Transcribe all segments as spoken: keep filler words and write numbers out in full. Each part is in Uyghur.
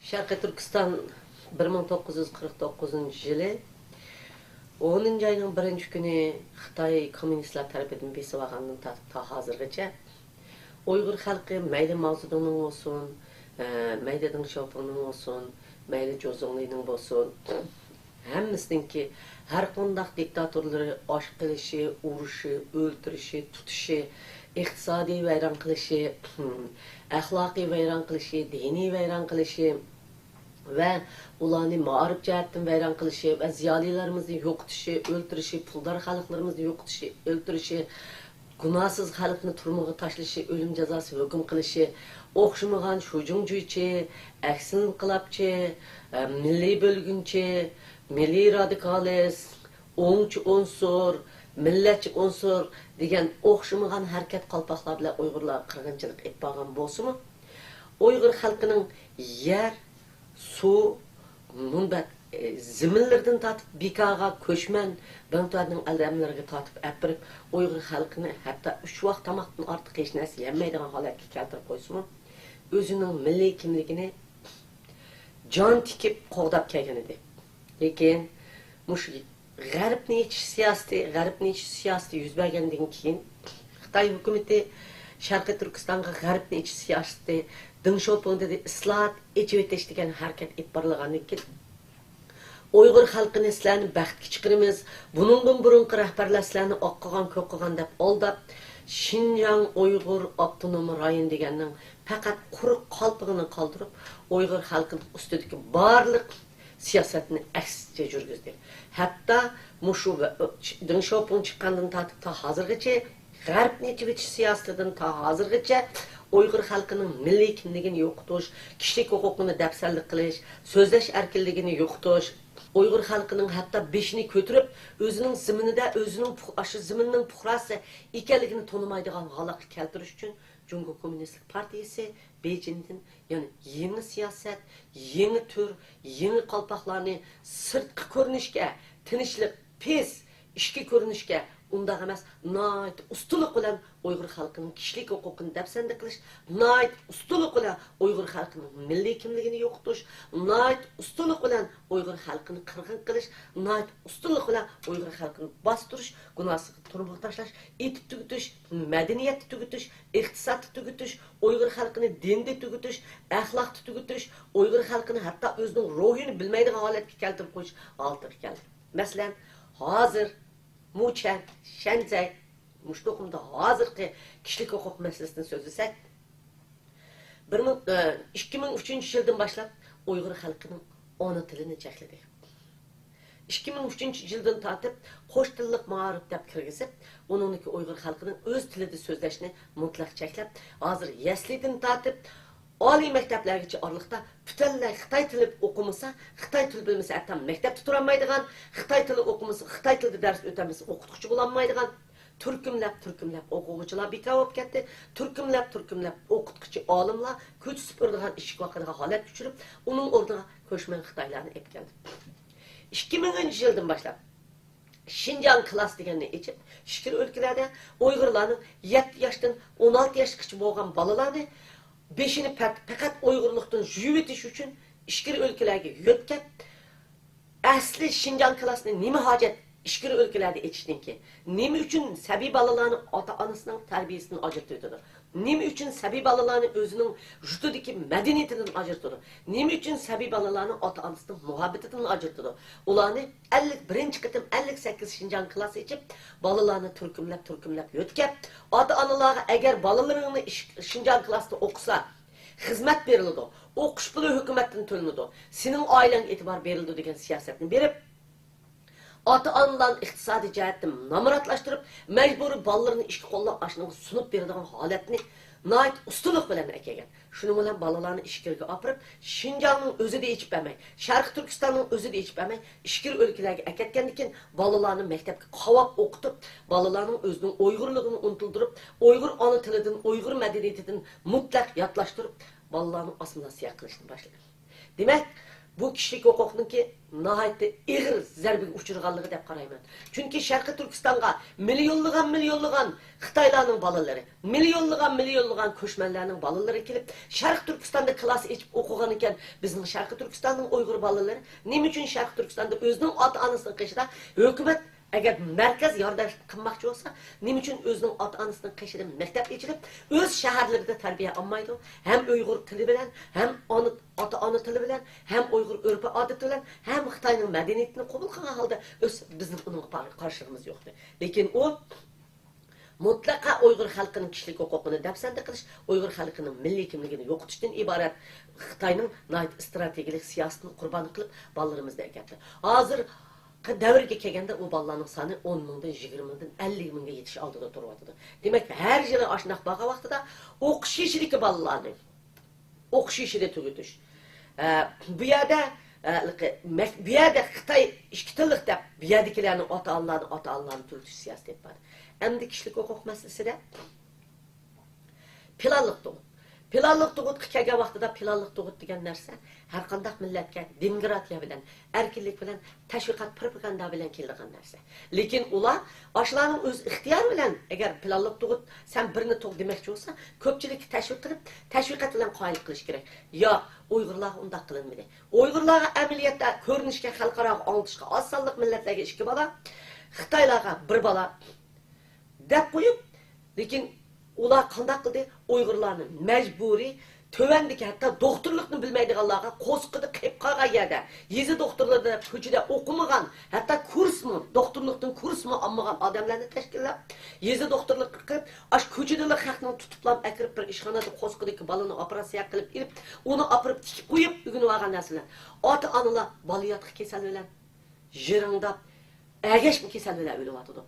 شەرقىي تۈركىستان بىر مىڭ توققۇز يۈز قىرىق توققۇزىنچى يىلى ئونىنچى ئاينىڭ بىرىنچى كۈنى خىتاي كوممۇنىستلار تەرىپىدىن بېسىۋالغاندىن تارتىپ تا ھازىرغىچە ئۇيغۇر خەلقى مەيلى ماۋزېدۇڭنىڭ بولسۇن، ئە، مەيلى دېڭ شياۋپىڭنىڭ بولسۇن، مەيلى جۇ زۇڭلىنىڭ بولسۇن، ھەممىسىنىڭكى ھەرقانداق دىكتاتورلىرى ئاش قىلىشى، ئۇرۇشى، ئۆلتۈرۈشى، تۇتۇشى، ئىقتىسادىي ۋەيران قىلىشى، ئەخلاقىي ۋەيران قىلىشى، دىنىي ۋەيران قىلىشى ۋە ئۇلارنى مائارىپ جەھەتتىن ۋەيران قىلىشى ۋە زىيالىيلىرىمىزنى يوقىتىشى، ئۆلتۈرۈشى، پۇلدار خەلقلىرىمىزنى يوقىتىشى، ئۆلتۈرۈشى، گۇناھسىز خەلقنى تۈرمىگە تاشلىشى، ئۆلۈم جازاسى ھۆكۈم قىلىشى ئوخشىمىغان شۇجۇڭجۈيچى، ئەكسىل ئىنقىلابچى، ئە، مىللىي بۆلگۈنچى، مىللىي رادىكالىست، ئوڭچى ئۇنسۇر، مىللەتچى ئۇنسۇر دېگەن ئوخشىمىغان ھەرىكەت قالپاقلار بىلەن ئۇيغۇرلارغا قىرغىنچىلىق ئېلىپ بارغان بولسىمۇ، ئۇيغۇر خەلقىنىڭ يەر، سۇ، مۇنبەت، ئى، زېمىنلىرىدىن تارتىپ بىكاغا، كۆچمەن، بىڭتۈەننىڭ ئادەملىرىگە تارتىپ ئەپىرىپ، ئۇيغۇر خەلقىنى ھەتتا ئۈچ ۋاق تاماقتىن ئارتۇق ھېچ نەرسە يېمەيدىغان ھالەتكە كەلتۈرۈپ قويسىمۇ، ئۆزىنىڭ مىللىي كىملىكىنى جان تىكىپ قوغداپ كەلگەن ئىدى. لېكىن مۇشۇ غەربنى ئېچىش سىياسىتى، غەربنى ئېچىش سىياسىتى يۈز بەرگەندىن كېيىن، خىتاي ھۆكۈمىتى شەرقىي تۈركىستانغا غەربنى ئېچىش سىياسىتى، دېڭ شياۋپىڭ دېدى، ئىسلاھات، ئېچىۋېتىش دېگەن ھەرىكەت ئېلىپ بارىلغاندىن كېيىن، ئۇيغۇر خەلقىنى سىلەرنى بەختكە چىقىرىمىز، بۇنىڭدىن بۇرۇنقى رەھبەرلەر سىلەرنى ئاق قىلغان، كۆك قىلغان دەپ ئالداپ، شىنجاڭ ئۇيغۇر ئاپتونوم رايون دېگەننىڭ پەقەت قۇرۇق قالپىقىنى قالدۇرۇپ، ئۇيغۇر خەلقىنىڭ ئۈستىدىكى بارلىق سىياسەتنى ئەكسىچە يۈرگۈزدى. ھەتتا مۇشۇ ۋە-، دېڭ شياۋپىڭ چىققاندىن تارتىپ تا ھازىرغىچە، غەربنى ئېچىۋېتىش سىياسىتىدىن تا ھازىرغىچە ئۇيغۇر خەلقىنىڭ مىللىي كىملىكىنى يوقىتىش، كىشىلىك ھوقۇقىنى دەپسەندە قىلىش، سۆزلەش ئەركىنلىكىنى يوقىتىش، ئۇيغۇر خەلقىنىڭ ھەتتا بېشىنى كۆتۈرۈپ، ئۆزىنىڭ زېمىنىدا، ئۆزىنىڭ پۇ-، ئاشۇ زېمىننىڭ پۇقراسى ئىكەنلىكىنى تونۇمايدىغان ھالەتكە كەلتۈرۈش ئۈچۈن جۇڭگو كوممۇنىستلىق پارتىيىسى بېيجىڭدىن، يەنى يېڭى سىياسەت، يېڭى تۈر، يېڭى قالپاقلارنى سىرتقى كۆرۈنۈشكە، تىنچلىق، پىس، ئىچكى كۆرۈنۈشكە، ئۇنداق ئەمەس، ناھايىتى ئۇستىلىق بىلەن ئۇيغۇر خەلقىنىڭ كىشىلىك ھوقۇقىنى دەپسەندە قىلىش، ناھايىتى ئۇستىلىق بىلەن ئۇيغۇر خەلقىنىڭ مىللىي كىملىكىنى يوقىتىش، ناھايىتى ئۇستىلىق بىلەن ئۇيغۇر خەلقىنى قىرغىن قىلىش، ناھايىتى ئۇستىلىق بىلەن ئۇيغۇر خەلقىنى باستۇرۇش، گۇناھسىز تۈرمىگە تاشلاش، ئېتىپ تۈگىتىش، مەدەنىيەتنى تۈگىتىش، ئىقتىسادتا تۈگىتىش، ئۇيغۇر خەلقىنى دىندا تۈگىتىش، ئەخلاقتا تۈگىتىش، ئۇيغۇر خەلقىنى ھەتتا ئۆزىنىڭ روھىنى بىلمەيدىغان ھالەتكە كەلتۈرۈپ قويۇش ھالىتىگە كەلدى. مەسىلەن، ھازىر مۇچەن، شەنزەي، مۇشۇ توقۇمدا ھازىرقى كىشىلىك ھوقۇق مەسىلىسىنى سۆزلىسەك، بىر مىڭ، ئىككى مىڭ ئۈچىنچى يىلدىن باشلاپ ئۇيغۇر خەلقىنىڭ ئانا تىلىنى چەكلىدى. ئىككى مىڭ ئۈچىنچى يىلدىن تارتىپ قوش تىللىق مائارىپ دەپ كىرگۈزۈپ، ئۇنىڭدىكى ئۇيغۇر خەلقىنىڭ ئۆز تىلىدا سۆزلەشنى مۇتلەق چەكلەپ، ھازىر يەسلىدىن تارتىپ ئالىي مەكتەپلەرگىچە ئارىلىقتا پۈتۈنلەي خىتاي تىلى ئوقۇمىسا، خىتاي تىلى بىلمىسە، ھەتتا مەكتەپتە تۇرالمايدىغان، خىتاي تىلى ئوقۇمىسا، خىتاي تىلىدا دەرس ئۆتەلمىسە، ئوقۇتقۇچى بولالمايدىغان، تۈركۈملەپ، تۈركۈملەپ ئوقۇغۇچىلار بىكار بولۇپ كەتتى. تۈركۈملەپ، تۈركۈملەپ ئوقۇتقۇچى ئالىملار كۆچە سۈپۈرىدىغان ئىشىك ۋاقىدىغان ھالەتكە چۈشۈرۈپ، ئۇنىڭ ئورنىغا كۆچمەن خىتايلارنى ئېلىپ كەلدى. ئىككى مىڭىنچى يىلدىن باشلاپ شىنجاڭ كىلاس دېگەننى ئېچىپ، ئىچكىرى ئۆلكىلەردە ئۇيغۇرلارنىڭ يەتتە ياشتىن، ئون ئالتە ياشقىچە بولغان بالىلارنى بېشىنى پەت-، پەقەت ئۇيغۇرلۇقتىن يۇيۇۋېتىش ئۈچۈن ئىچكىرى ئۆلكىلەرگە يۆتكەپ، ئەسلى شىنجاڭ كىلاسنى نېمە ھاجەت ئىچكىرى ئۆلكىلەردە ئېچىشنىڭكى؟ نېمە ئۈچۈن سەبىي بالىلارنى ئاتا-ئانىسىنىڭ تەربىيەسىدىن ئاجرىتىۋېتىدۇ؟ نېمە ئۈچۈن سەبىي بالىلارنى ئۆزىنىڭ يۇرتىدىكى مەدەنىيىتىدىن ئاجرىتىدۇ؟ نېمە ئۈچۈن سەبىي بالىلارنى ئاتا-ئانىسىنىڭ مۇھەببىتىدىن ئاجرىتىدۇ؟ ئۇلارنى ئەللىك بىرىنچى قېتىم ئەللىك سەككىز شىنجاڭ كىلاس ئېچىپ، بالىلارنى تۈركۈملەپ، تۈركۈملەپ يۆتكەپ، ئاتا-ئانىلارغا ئەگەر بالىلىرىڭنى ئىش-، شىنجاڭ كىلاستا ئوقۇسا، خىزمەت بېرىلىدۇ، ئوقۇش پۇلى ھۆكۈمەتتىن تۆلىنىدۇ، سېنىڭ ئائىلەڭگە ئېتىبار بېرىلىدۇ دېگەن سىياسەتنى بېرىپ، ئاتا-ئانىلارنى ئىقتىسادىي جەھەتتىن نامراتلاشتۇرۇپ، مەجبۇرىي بالىلىرىنى ئىككى قوللاپ ئاشۇنىڭغا سۇنۇپ بېرىدىغان ھالەتنى ناھايىتى ئۇستىلىق بىلەن ئەكەلگەن. شۇنىڭ بىلەن بالىلارنى ئىچكىرىگە ئاپىرىپ، شىنجاڭنىڭ ئۆزىدە ئېچىپ بەرمەي، شەرقىي تۈركىستاننىڭ ئۆزىدە ئېچىپ بەرمەي، ئىچكىرى ئۆلكىلەرگە ئەكەتكەندىن كېيىن، بالىلارنى مەكتەپكە قاۋاپ ئوقۇتۇپ، بالىلارنىڭ ئۆزىنىڭ ئۇيغۇرلۇقىنى ئۇنتۇلدۇرۇپ، ئۇيغۇر ئانا تىلىدىن، ئۇيغۇر مەدەنىيىتىدىن مۇتلەق ياتلاشتۇرۇپ، بالىلارنى ئاسسىمىلياتسىيە قىلىشنى باشلىدى. دېمەك، بۇ كىشىلىك ھوقۇقنىڭكى ناھايىتى ئېغىر زەربىگە ئۇچرىغانلىقى دەپ قارايمەن. چۈنكى شەرقىي تۈركىستانغا مىليونلىغان، مىليونلىغان خىتايلارنىڭ بالىلىرى، مىليونلىغان، مىليونلىغان كۆچمەنلەرنىڭ بالىلىرى كېلىپ، شەرقىي تۈركىستاندا كىلاس ئېچىپ ئوقۇغان ئىكەن، بىزنىڭ شەرقىي تۈركىستاننىڭ ئۇيغۇر بالىلىرى نېمە ئۈچۈن شەرقىي تۈركىستاندا ئۆزىنىڭ ئاتا-ئانىسىنىڭ قېشىدا ھۆكۈمەت ئەگەر مەركەز ياردەم قىلماقچى بولسا، نېمە ئۈچۈن ئۆزىنىڭ ئاتا-ئانىسىنىڭ قېشىدا مەكتەپ ئېچىلىپ، ئۆز شەھەرلىرىدە تەربىيە ئالمايدۇ؟ ھەم ئۇيغۇر تىلى بىلەن، ھەم ئانا، ئاتا-ئانا تىلى بىلەن، ھەم ئۇيغۇر ئۆرپ-ئادىتى بىلەن، ھەم خىتاينىڭ مەدەنىيىتىنى قوبۇل قىلغان ھالدا ئۆسۈپ، بىزنىڭ ئۇنىڭغا قارشىلىقىمىز يوقتى. لېكىن ئۇ مۇتلەقا ئۇيغۇر خەلقىنىڭ كىشىلىك ھوقۇقىنى دەپسەندە قىلىش، ئۇيغۇر خەلقىنىڭ مىللىي كىملىكىنى يوقىتىشتىن ئىبارەت خىتاينىڭ ناھايىتى ئىستراتېگىيەلىك سىياسىتىنى قۇربان قىلىپ، بالىلىرىمىزنى ئەكەتتى. ھازىرقى دەۋرگە كەلگەندە، ئۇ بالىلارنىڭ سانى ئون مىڭدىن، يىگىرمە مىڭدىن، ئەللىك مىڭغا يېتىش ئالدىدا تۇرۇۋاتىدۇ. دېمەك، ھەر يىلى ئاشۇنداق بارغان ۋاقتىدا ئوقۇش يېشىدىكى بالىلارنى ئوقۇش يېشىدا تۈگىتىش. ئە، بۇ يەردە، ئە، مەك-، بۇ يەردە خىتاي ئىككى تىللىق دەپ، بۇ يەردىكىلەرنى ئاتا-ئانىلارنى، ئاتا-ئانىلارنى تۈگىتىش سىياسىتى بار. ئەمدى كىشىلىك ھوقۇق مەسىلىسىدە پىلانلىق تۇغۇت. پىلانلىق تۇغۇتقا كەلگەن ۋاقتىدا پىلانلىق تۇغۇت دېگەن نەرسە ھەر قانداق مىللەتكە دېموكراتىيە بىلەن، ئەركىنلىك بىلەن، تەشۋىقات، پروپاگاندا بىلەن كېلىدىغان نەرسە. لېكىن ئۇلار ئاشۇلارنىڭ ئۆز ئىختىيارى بىلەن، ئەگەر پىلانلىق تۇغۇت، سەن بىرنى تۇغ دېمەكچى بولسا، كۆپچىلىككە تەشۋىق قىلىپ، تەشۋىقات بىلەن قايىل قىلىش كېرەك. ياق، ئۇيغۇرلارغا ئۇنداق قىلىنمىدى. ئۇيغۇرلارغا ئەمەلىيەتتە كۆرۈنۈشكە، خەلقئاراغا ئاڭلىتىشقا ئاز سانلىق مىللەتلەرگە ئىككى بالا، خىتايلارغا بىر بالا دەپ قويۇپ، لېكىن ئۇلار قانداق قىلدى؟ ئۇيغۇرلارنى مەجبۇرىي تۆۋەندىكى، ھەتتا دوختۇرلۇقنى بىلمەيدىغانلارغا، قورسىقىدا قېلىپ قالغان يەردە، يېزا دوختۇرلىرىدا، كوچىدا ئوقۇمىغان، ھەتتا كۇرسمۇ، دوختۇرلۇقتىن كۇرسمۇ ئالمىغان ئادەملەرنى تەشكىللەپ، يېزا دوختۇرلۇقى قىلىپ، ئاشۇ كوچىدىلا خەقنى تۇتۇپلا ئەكىرىپ، بىر ئىشخانىدا قورسىقىدىكى بالىنى ئوپېراتسىيە قىلىپ ئېلىپ، ئۇنى ئاپىرىپ تىكىپ قويۇپ، ئۆگىنىۋالغان نەرسىلەر. ئاتا-ئانىلار بالىياتقۇ كېسەل بىلەن يىرىڭداپ، ئەگەشمە كېسەل بىلەن ئۆلۈۋاتىدۇ.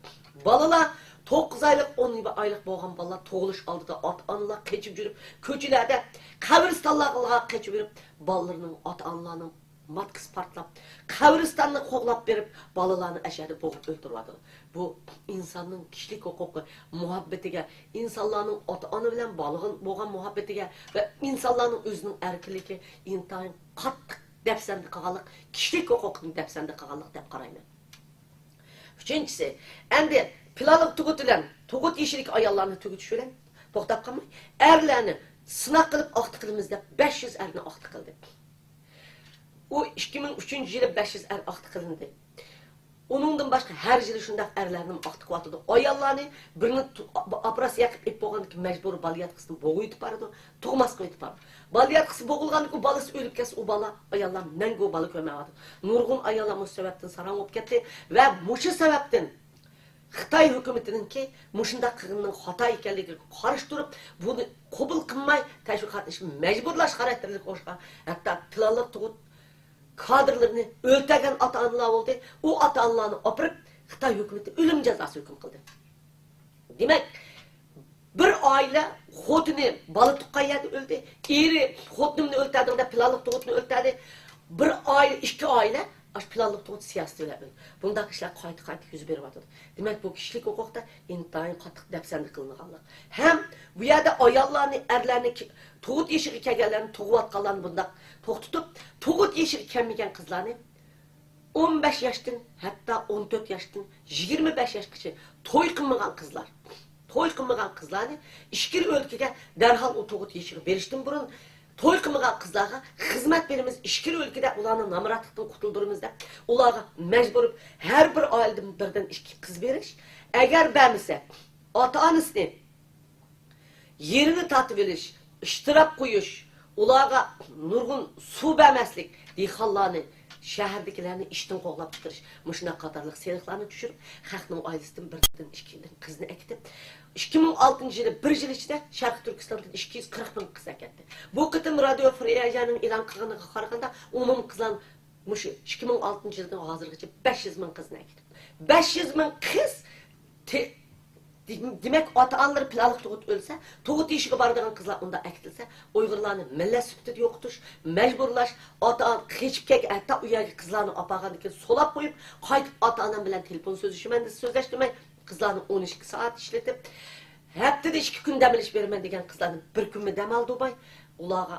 بالىلار توققۇز ئايلىق، ئون ئايلىق بولغان بالىلار تۇغۇلۇش ئالدىدا ئاتا-ئانىلار قېچىپ يۈرۈپ، كوچىلاردا، قەبرىستانلارغا قېچىپ يۈرۈپ، بالىلىرىنىڭ، ئاتا-ئانىلارنىڭ ماتكىسى پارتلاپ، قەبرىستاننى قوغلاپ بېرىپ، بالىلارنى ئەشەدە بوغۇپ ئۆلتۈرۈۋاتىدۇ. بۇ ئىنساننىڭ كىشىلىك ھوقۇقى، مۇھەببىتىگە، ئىنسانلارنىڭ ئاتا-ئانا بىلەن بالىغا بولغان مۇھەببىتىگە ۋە ئىنسانلارنىڭ ئۆزىنىڭ ئەركىنلىكى ئىنتايىن قاتتىق دەپسەندە قىلغانلىق، كىشىلىك ھوقۇقنى دەپسەندە قىلغانلىق دەپ قارايمەن. ئۈچىنچىسى، ئەمدى پىلانلىق تۇغۇت بىلەن، تۇغۇت يېشىدىكى ئاياللارنى تۈگىتىش بىلەن توختاپ قالماي، ئەرلەرنى سىناق قىلىپ ئاختا قىلىمىز دەپ، بەش يۈز ئەرنى ئاختا قىلدى. ئۇ ئىككى مىڭ ئۈچىنچى يىلى بەش يۈز ئەر ئاختا قىلىندى. ئۇنىڭدىن باشقا ھەر يىلى شۇنداق ئەرلەرنى ئاختا قىلىۋاتىدۇ. ئاياللارنى بىرنى تۇ-، ئا-، ئوپېراتسىيە قىلىپ ئېلىپ بولغاندىن كېيىن مەجبۇرىي بالىياتقۇسىنى بوغۇۋېتىپ بارىدۇ. تۇغماسقا ئېلىپ بارىدۇ. بالىياتقۇسى بوغۇلغاندىن كېيىن بالىسى ئۆلۈپ كەتسە، ئۇ بالا، ئاياللار مەڭگۈ بالا كۆرمەيۋاتىدۇ. نۇرغۇن ئاياللار مۇشۇ سەۋەبتىن ساراڭ بولۇپ كەتتى ۋە مۇشۇ سەۋەبتىن خىتاي ھۆكۈمىتىنىڭكى مۇشۇنداق قىلغىنىنىڭ خاتا ئىكەنلىكىگە قارشى تۇرۇپ، بۇنى قوبۇل قىلماي، تەشۋىقاتنى مەجبۇرلاش خاراكتېرلىك ئوخشىغان، ھەتتا پىلانلىق تۇغۇت كادىرلىرىنى ئۆلتۈرگەن ئاتا-ئانىلار بولدى. ئۇ ئاتا-ئانىلارنى ئاپىرىپ، خىتاي ھۆكۈمىتى ئۆلۈم جازاسى ھۆكۈم قىلدى. دېمەك، بىر ئائىلە خوتۇنى بالا تۇغقان يەردە ئۆلدى، ئېرى خوتۇنۇمنى ئۆلتۈردۈڭ دەپ پىلانلىق تۇغۇتنى ئۆلتۈردى. بىر ئائىلە، ئىككى ئائىلە ئاشۇ پىلانلىق تۇغۇت سىياسىتى بىلەن ئۆلدى. بۇنداق ئىشلار قايتا-قايتا يۈز بېرىۋاتىدۇ. دېمەك، بۇ كىشىلىك ھوقۇقتا ئىنتايىن قاتتىق دەپسەندە قىلىنغانلىق. ھەم بۇ يەردە ئاياللارنى، ئەرلەرنى، كى-، تۇغۇت يېشىغا كەلگەنلەرنى، تۇغۇۋاتقانلارنى بۇنداق توختىتىپ، تۇغۇت يېشىغا كەلمىگەن قىزلارنى ئون بەش ياشتىن، ھەتتا ئون تۆت ياشتىن، يىگىرمە بەش ياشقىچە توي قىلمىغان قىزلار، توي قىلمىغان قىزلارنى ئىچكىرى ئۆلكىگە دەرھال ئۇ تۇغۇت يېشىغا بېرىشتىن بۇرۇن، توي قىلمىغان قىزلارغا خىزمەت بېرىمىز، ئىچكىرى ئۆلكىدە ئۇلارنى نامراتلىقتىن قۇتۇلدۇرىمىز دەپ، ئۇلارغا مەجبۇرۇپ ھەر بىر ئائىلىدىن بىردىن ئىككى قىز بېرىش. ئەگەر بەرمىسە، ئاتا-ئانىسىنى يېرىنى تارتىۋېلىش، ئىشتىراپ قويۇش، ئۇلارغا نۇرغۇن سۇ بەرمەسلىك، دېھقانلارنى، شەھەردىكىلەرنى ئىشتىن قوغلاپ چىقىرىش، مۇشۇنداق قاتارلىق سېلىقلارنى چۈشۈرۈپ، خەقنىڭ ئائىلىسىدىن بىردىن، ئىككىدىن قىزنى ئەكېتىپ، ئىككى مىڭ ئالتىنچى يىلى بىر يىل ئىچىدە شەرقىي تۈركىستاندىن ئىككى يۈز قىرىق مىڭ قىز ئەكەتتى. بۇ قېتىم رادىيو فرىيەجەنىڭ ئېلان قىلغىنىغا قارىغاندا، ئومۇمىي قىزلار مۇشۇ ئىككى مىڭ ئالتىنچى يىلدىن ھازىرغىچە بەش يۈز مىڭ قىزنى ئەكېتىپتۇ. بەش يۈز مىڭ قىز تې-، دېمەك، ئاتا-ئانىلىرى پىلانلىق تۇغۇت ئۆلسە، تۇغۇت يېشىغا بارىدىغان قىزلار ئۇنداق ئەكېتىلسە، ئۇيغۇرلارنى مىللەت سۈپىتىدە يوقىتىش، مەجبۇرلاش، ئاتا-ئانا قېچىپ كەلگەن، ھەتتا ئۇ يەرگە قىزلارنى ئاپارغاندىن كېيىن سولاپ قويۇپ، قايتىپ ئاتا-ئانام بىلەن تېلېفون سۆزلىشىمەن دېسە سۆزلەشتۈرمەي، قىزلارنى ئون ئىككى سائەت ئىشلىتىپ، ھەپتىدە ئىككى كۈن دەم ئېلىش بېرىمەن دېگەن قىزلارنى بىر كۈنمۇ دەم ئالدۇرماي، ئۇلارغا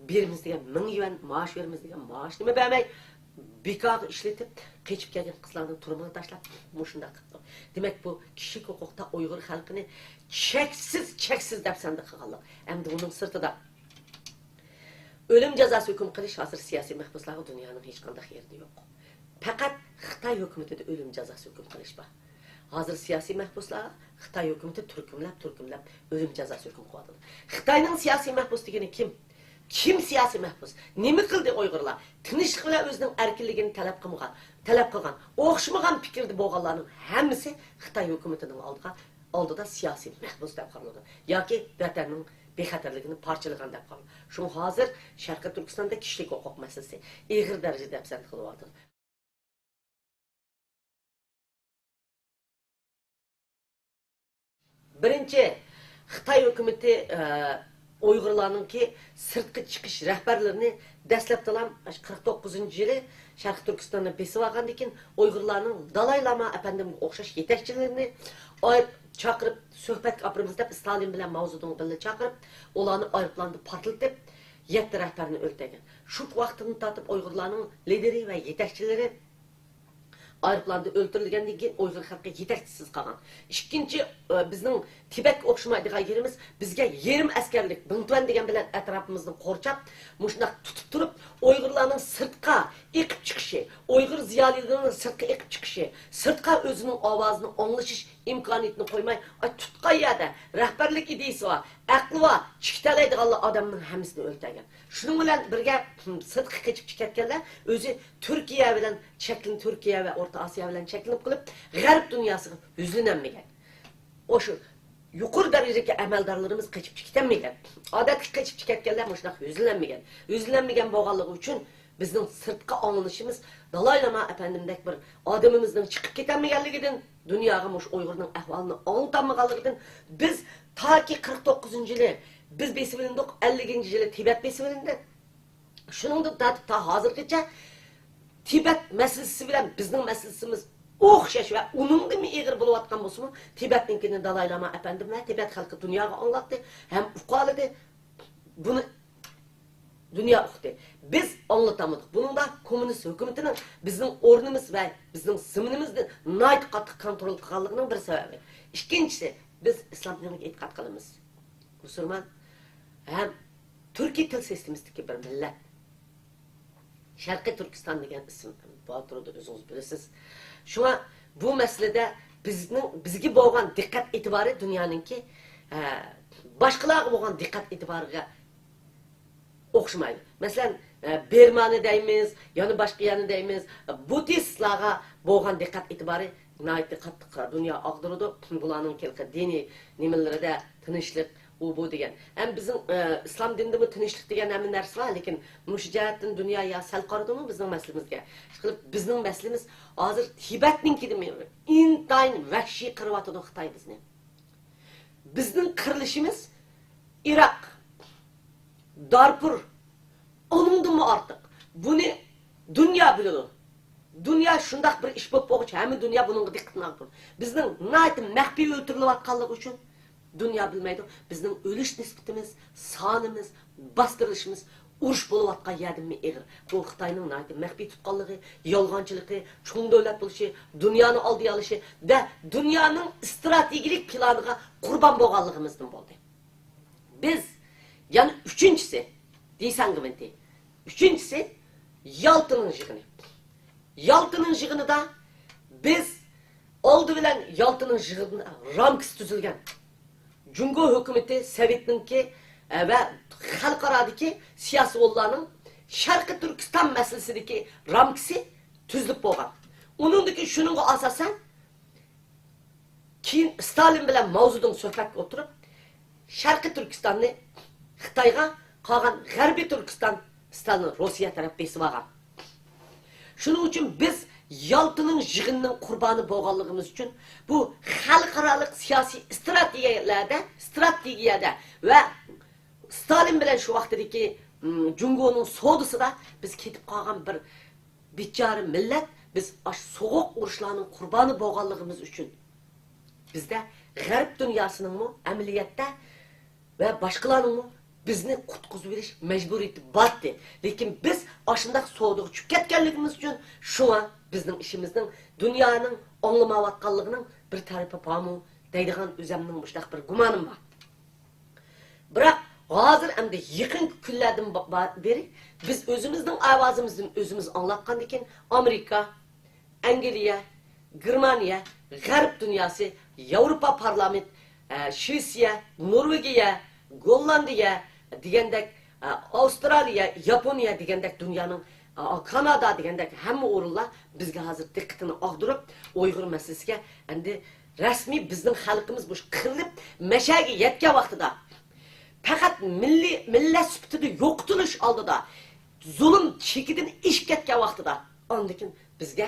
بېرىمىز دېگەن مىڭ يۈەن، مائاش بېرىمىز دېگەن مائاشنىمۇ بەرمەي، بىكارغا ئىشلىتىپ، قېچىپ كەلگەن قىزلارنىڭ تۇرمىغا تاشلاپ، مۇشۇنداق قىپتۇ. دېمەك، بۇ كىشىلىك ھوقۇقتا ئۇيغۇر خەلقىنى چەكسىز، چەكسىز دەپسەندە قىلغانلىق. ئەمدى ئۇنىڭ سىرتىدا ئۆلۈم جازاسى ھۆكۈم قىلىش ھازىر سىياسىي مەھبۇسلارغا دۇنيانىڭ ھېچقانداق يېرىدە يوق. پەقەت خىتاي ھۆكۈمىتىدە ئۆلۈم جازاسى ھۆكۈم قىلىش بار. ھازىر سىياسىي مەھبۇسلارغا خىتاي ھۆكۈمىتى تۈركۈملەپ، تۈركۈملەپ ئۆلۈم جازاسى ھۆكۈم قىلىۋاتىدۇ. خىتاينىڭ سىياسىي مەھبۇس دېگىنى كىم؟ كىم سىياسىي مەھبۇس؟ نېمە قىلدى ئۇيغۇرلار؟ تىنچلىق بىلەن ئۆزىنىڭ ئەركىنلىكىنى تەلەپ قىلمىغان، تەلەپ قىلغان، ئوخشىمىغان پىكىردە بولغانلارنىڭ ھەممىسى خىتاي ھۆكۈمىتىنىڭ ئالدىغا، ئالدىدا سىياسىي مەھبۇس دەپ قارىلىدۇ ياكى ۋەتەننىڭ بىخەتەرلىكىنى پارچىلىغان دەپ قارىلىدۇ. شۇڭا ھازىر شەرقىي تۈركىستاندا كىشىلىك ھوقۇق مەسىلىسى ئېغىر دەرىجىدە دەپسەندە قىلىۋاتىدۇ. بىرىنچى، خىتاي ھۆكۈمىتى، ئە، ئۇيغۇرلارنىڭكى سىرتقا چىقىش رەھبەرلىرىنى دەسلەپتىلا قىرىق توققۇزىنچى يىلى شەرقىي تۈركىستاننى بېسىۋالغاندىن كېيىن، ئۇيغۇرلارنىڭ دالاي لاما ئەپەندىمگە ئوخشاش يېتەكچىلىرىنى ئايرىپ چاقىرىپ، سۆھبەتكە ئاپىرىمىز دەپ، ستالىن بىلەن ماۋزېدۇڭ بىللە چاقىرىپ، ئۇلارنى ئايروپىلاندا پارتلىتىپ، يەتتە رەھبەرنى ئۆلتۈرگەن. شۇ ۋاقىتتىن تارتىپ ئۇيغۇرلارنىڭ لىدېرى ۋە يېتەكچىلىرى ئايروپىلاندا ئۆلتۈرۈلگەندىن كېيىن ئۇيغۇر خەلقى يېتەكچىسىز قالغان. ئىككىنچى، ئە، بىزنىڭ تىبەتكە ئوخشىمايدىغان يېرىمىز، بىزگە يېرىم ئەسكەرلىك بىڭتۈەن دېگەن بىلەن ئەتراپىمىزنى قورشاپ، مۇشۇنداق تۇتۇپ تۇرۇپ، ئۇيغۇرلارنىڭ سىرتقا ئېقىپ چىقىشى، ئۇيغۇر زىيالىيلىرىنىڭ سىرتقا ئېقىپ چىقىشى، سىرتقا ئۆزىنىڭ ئاۋازىنى ئاڭلىشىش ئىمكانىيىتىنى قويماي، ئاي، تۇتقان يەردە رەھبەرلىك ئىدىيىسى بار، ئەقلى بار، چىقىتەلەيدىغانلا ئادەمنىڭ ھەممىسىنى ئۆلتۈرگەن. شۇنىڭ بىلەن بىرگە، سىرتقا قېچىپ كەتكەنلەر ئۆزى تۈركىيە بىلەن چەكلىنىپ، تۈركىيە ۋە ئورتا ئاسىيا بىلەن چەكلىنىپ قېلىپ، غەرب دۇنياسىغا يۈزلىنەلمىگەن. ئاشۇ يۇقىرى دەرىجىدىكى ئەمەلدارلىرىمىز قېچىپ كېتەلمىگەن. ئادەتتىكى قېچىپ كەتكەنلەر مۇشۇنداق يۈزلىنەلمىگەن. يۈزلىنەلمىگەن بولغانلىقى ئۈچۈن بىزنىڭ سىرتقا ئاڭلىنىشىمىز دالاي لاما ئەپەندىمدەك بىر ئادىمىمىزنىڭ چىقىپ كېتەلمىگەنلىكىدىن، دۇنياغا مۇشۇ ئۇيغۇرنىڭ ئەھۋالىنى ئاڭلىتالمىغانلىقىدىن، بىز تاكى قىرىق توققۇزىنچى يىلى بىز بېسىۋېلىندۇق، ئەللىكىنچى يىلى تىبەت بېسىۋېلىندى. شۇنىڭدىن تارتىپ تا ھازىرغىچە تىبەت مەسىلىسى بىلەن بىزنىڭ مەسىلىسىمىز ئوخشاش ۋە ئۇنىڭدىنمۇ ئېغىر بولۇۋاتقان بولسىمۇ، تىبەتنىڭكىنى دالاي لاما ئەپەندىم ۋە تىبەت خەلقى دۇنياغا ئاڭلاتتى ھەم ئۇقالىدى. بۇنى دۇنيا ئۇقتى. بىز ئاڭلىتالمىدۇق. بۇنىڭدا كوممۇنىست ھۆكۈمىتىنىڭ بىزنىڭ ئورنىمىز ۋە بىزنىڭ زېمىنىمىزنى ناھايىتى قاتتىق كونترول قىلغانلىقىنىڭ بىر سەۋەبى. ئىككىنچىسى، بىز ئىسلام دىنىغا ئېتىقاد قىلىمىز. مۇسۇلمان ھەم تۈركىي تىل سىستېمىسىدىكى بىر مىللەت. شەرقىي تۈركىستان دېگەن ئىسىم بار تۇرىدۇ، ئۆزىڭىز بىلىسىز. شۇڭا بۇ مەسىلىدە بىزنىڭ، بىزگە بولغان دىققەت ئېتىبارى دۇنيانىڭكى، ئە، باشقىلارغا بولغان دىققەت ئېتىبارىغا ئوخشىمايدۇ. مەسىلەن، ئە، بىرمانى دەيمىز، يەنە باشقا يەرنى دەيمىز، بۇددىستلارغا بولغان دىققەت ئېتىبارى ناھايىتى قاتتىق دۇنيا ئاغدۇرىدۇ. بۇلارنىڭ ھېلىقى دىنىي نېمىلىرىدە تىنچلىق، ئۇ بۇ دېگەن. ھەم بىزنىڭ، ئە، ئىسلام دىنىدىمۇ تىنچلىق دېگەن ھەممە نەرسە بار، لېكىن مۇشۇ جەھەتتىن دۇنيا يا سەل قارىدىمۇ بىزنىڭ مەسىلىمىزگە؟ ئىشقىلىپ، بىزنىڭ مەسىلىمىز ھازىر تىبەتنىڭكىدىنمۇ ئىنتايىن ۋەھشىي قىرىۋاتىدۇ خىتاي بىزنى. بىزنىڭ قىرىلىشىمىز ئىراق، دارپۇر، ئۇنىڭدىنمۇ ئارتۇق. بۇنى دۇنيا بىلىدۇ. دۇنيا شۇنداق بىر ئىش بولۇپ بولغۇچە، ھەممە دۇنيا بۇنىڭغا دىققىتىنى ئاغدۇرىدۇ. بىزنىڭ ناھايىتى مەخپىي ئۆلتۈرۈلۈۋاتقانلىقى ئۈچۈن دۇنيا بىلمەيدۇ. بىزنىڭ ئۆلۈش نىسبىتىمىز، سانىمىز، باستۇرۇلۇشىمىز ئۇرۇش بولۇۋاتقان يەردىنمۇ ئېغىر. بۇ خىتاينىڭ ناھايىتى مەخپىي تۇتقانلىقى، يالغانچىلىقى، چوڭ دۆلەت بولۇشى، دۇنيانى ئالدىيالىشى ۋە دۇنيانىڭ ئىستراتېگىيەلىك پىلانىغا قۇربان بولغانلىقىمىزدىن بولدى. بىز يەنە ئۈچىنچىسى، دېسەڭگىمىنتى. ئۈچىنچىسى، يالتىنىڭ يىغىنى. يالتىنىڭ يىغىنىدا بىز ئالدى بىلەن يالتىنىڭ يىغىنى رامكىسى تۈزۈلگەن. جۇڭگو ھۆكۈمىتى، سوۋېتنىڭكى، ئە، ۋە خەلقئارادىكى سىياسىيونلارنىڭ شەرقىي تۈركىستان مەسىلىسىدىكى رامكىسى تۈزۈلۈپ بولغان. ئۇنىڭدىكى شۇنىڭغا ئاساسەن، كېيىن ستالىن بىلەن ماۋزېدۇڭ سۆھبەتكە ئولتۇرۇپ، شەرقىي تۈركىستاننى خىتايغا، قالغان غەربىي تۈركىستان، ستالىن روسىيە تەرەپ بېسىۋالغان. شۇنىڭ ئۈچۈن بىز يالتىنىڭ يىغىنىنىڭ قۇربانى بولغانلىقىمىز ئۈچۈن بۇ خەلقئارالىق سىياسىي ئىستراتېگىيەلەردە، ئىستراتېگىيەدە ۋە ستالىن بىلەن شۇ ۋاقتىدىكى، م، جۇڭگونىڭ سودىسىدا بىز كېتىپ قالغان بىر بىچارە مىللەت، بىز ئاشۇ سوغۇق ئۇرۇشلارنىڭ قۇربانى بولغانلىقىمىز ئۈچۈن بىزدە غەرب دۇنياسىنىڭمۇ ئەمەلىيەتتە ۋە باشقىلارنىڭمۇ بىزنى قۇتقۇزۇۋېلىش مەجبۇرىيىتى بارتتى. لېكىن بىز ئاشۇنداق سودىغا چۈشۈپ كەتكەنلىكىمىز ئۈچۈن، شۇڭا بىزنىڭ ئىشىمىزنىڭ دۇنيانىڭ ئاڭلىمايۋاتقانلىقىنىڭ بىر تەرىپى بارمۇ دەيدىغان ئۆزەمنىڭ مۇشۇنداق بىر گۇمانىم بار. بىراق ھازىر ئەمدى يېقىنقى كۈنلەردىن با-، با-، بېرى بىز ئۆزىمىزنىڭ ئاۋازىمىزنى ئۆزىمىز ئاڭلاتقاندىن كېيىن، ئامېرىكا، ئەنگلىيە، گېرمانىيە، غەرب دۇنياسى، ياۋروپا پارلامېنت، ئە، شىۋېتسىيە، نورۋېگىيە، گوللاندىيە دېگەندەك، ئە، ئاۋسترالىيە، ياپونىيە دېگەندەك دۇنيانىڭ، ئە، كانادا دېگەندەك ھەممە ئورۇنلار بىزگە ھازىر دىققىتىنى ئاغدۇرۇپ، ئۇيغۇر مەسىلىسىگە ئەمدى رەسمىي بىزنىڭ خەلقىمىز مۇشۇ قىرىلىپ، مەشەگە يەتكەن ۋاقتىدا، پەقەت مىللىي، مىللەت سۈپىتىدە يوقىتىلىش ئالدىدا، زۇلۇم چېكىدىن ئېشىپ كەتكەن ۋاقتىدا، ئاندىن كېيىن بىزگە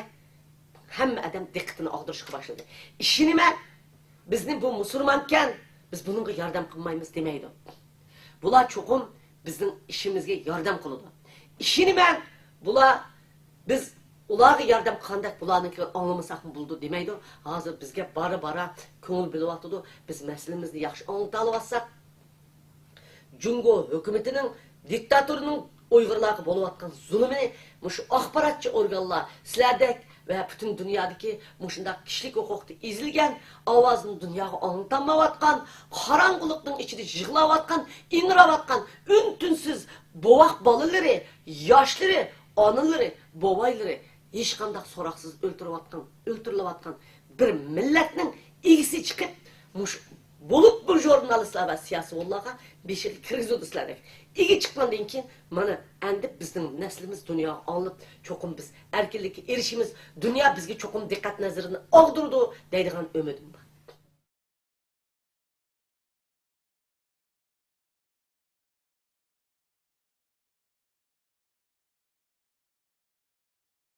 ھەممە ئادەم دىققىتىنى ئاغدۇرۇشقا باشلىدى. ئىشىنىمەن، بىزنى بۇ مۇسۇلمانكەن، بىز بۇنىڭغا ياردەم قىلمايمىز دېمەيدۇ. بۇلار چوقۇم بىزنىڭ ئىشىمىزگە ياردەم قىلىدۇ. ئىشىنىمەن، بۇلار، بىز ئۇلارغا ياردەم قىلغاندەك بۇلارنىڭكىنى ئاڭلىمىساقمۇ بولىدۇ دېمەيدۇ. ھازىر بىزگە بارا-بارا كۆڭۈل بۆلۈۋاتىدۇ. بىز مەسىلىمىزنى ياخشى ئاڭلىتالىۋاتساق، جۇڭگو ھۆكۈمىتىنىڭ، دىكتاتورنىڭ ئۇيغۇرلارغا بولۇۋاتقان زۇلۇمىنى مۇشۇ ئاخباراتچى ئورگانلار، سىلەردەك ۋە پۈتۈن دۇنيادىكى مۇشۇنداق كىشىلىك ھوقۇقتا ئېزىلگەن، ئاۋازىنى دۇنياغا ئاڭلىتالمايۋاتقان، قاراڭغۇلۇقنىڭ ئىچىدە يىغلاۋاتقان، ئىڭراۋاتقان ئۈن-تىنسىز بوۋاق بالىلىرى، ياشلىرى، ئانىلىرى، بوۋايلىرى ھېچقانداق سوراقسىز ئۆلتۈرۈۋاتقان، ئۆلتۈرۈلۈۋاتقان بىر مىللەتنىڭ ئىگىسى چىقىپ، مۇشۇ بولۇپمۇ ژۇرنالىستلار ۋە سىياسىيونلارغا بېشىغا كىرگۈزىدۇ سىلەردەك. ئىگە چىققاندىن كېيىن، مانا، ئەمدى بىزنىڭ نەسلىمىز دۇنياغا ئاڭلىنىپ، چوقۇم بىز ئەركىنلىككە ئېرىشىمىز، دۇنيا بىزگە چوقۇم دىققەت نەزىرىنى ئاغدۇرىدۇ دەيدىغان ئۈمىدىم بار.